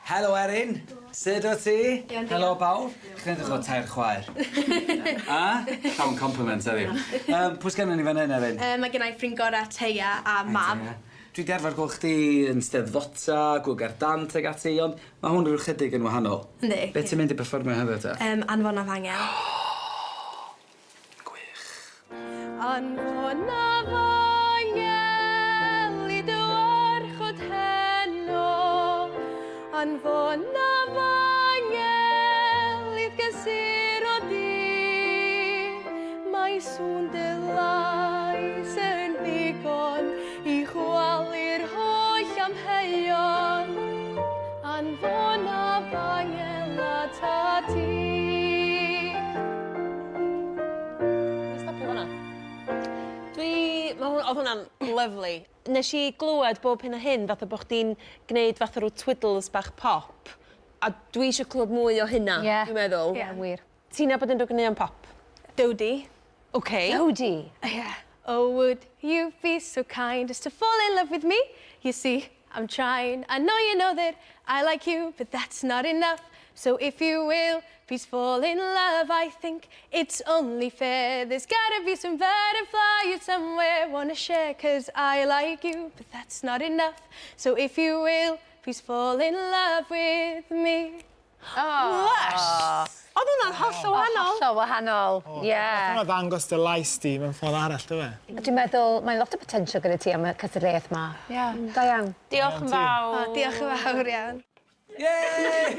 Helo Erin! Sud wt ti? Iawn diolch. Helo bawb. Chi'n edrych fel tair chwaer. A? Llawn compliments heddiw. Yym pwy sgennon ni fan 'yn Erin? Yy ma' gennai ffrind gora Teia a mab. Dwi 'di arfer gwel' chdi yn Steddfota, Gŵyl Gerdd Dant ag ati ond ma' hwn ryw chydig yn wahanol. Yndi. Be' ti'n mynd i perfformio heddiw te? Yym Anfon Afangel. Gwych. Anfon Afangel i dy warchod heno Anfon Afangel i'th gysuro di Mae sŵn dy lais yn ddigon i chwalu'r holl amheuon Anfon Afangel atat ti. Dwi'n stopio fanna. Dwi... Ma' hwn... O'dd hwnna'n lyfli. Nesh i glywed bob hyn a hyn fatha bo' chdi'n gneud fatha rw twiddles bach pop a dwi isio clywed mwy o hynna... Ie. ...dwi'n meddwl. Ie wir. Ti'n nabod unrhyw ganeuon pop? Dody. Oce. Dody? Ie. Oh would you be so kind as to fall in love with me You see I'm trying I know you know that I like you but that's not enough So if you will please fall in love I think it's only fair There's gotta be some butterfly somewhere Wanna share cause I like you but that's not enough So if you will please fall in love with me Lush! O'dd hwnna'n hollol wahanol. Hollol wahanol. Ie. Nath hwnna ddangos dy lais di mewn ffordd arall do fe? Dwi'n meddwl mae lot o potential gyda ti am y cystadleuaeth 'ma. Ie. Da iawn. Diolch yn fawr. O diolch yn fawr iawn. Yay!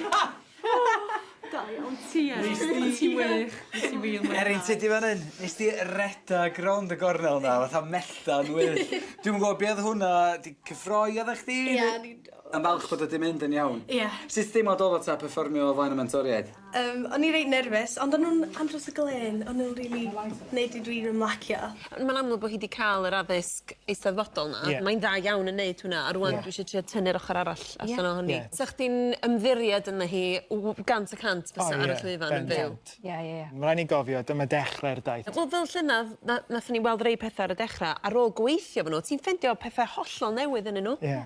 Da iawn ti Erin. Nes di wych. Nes ti wir wych. Erin tyd i fan 'yn. Nes di redag rownd y gornel 'na fatha melltan wyllt. Dwi'm yn gwbo be' o'dd hwnna 'di cyffroi oddach chdi? Ie neu- o'n i'n Yn falch bod o 'di mynd yn iawn. Ie. Sut deimlad o'dd o ta perfformio o flaen y mentoriaid? Yym o'n i reit nerfus ond o'n nw'n andros o glên o'n nw'n rili neud i fi ymlacio. Ma'n amlwg bo' hi 'di ca'l yr addysg eisteddfodol 'na. Ie. Mae'n dda iawn yn neud hwnna a rŵan Ie. dwi isio trio tynnu'r ochor arall allan ohoni. Ie. 'Sa chdi'n ymddiried yna hi w- gant y cant O fysa ie. ar y llwyfan yn fyw? Bendant. Ie ie ie. Ma' rai' ni gofio dyma dechre'r daith. Wel fel llynadd na- nathon ni weld rei pethe ar y dechra ar ôl gweithio efo n'w ti'n ffeindio pethe hollol newydd ynnyn n'w. Ie.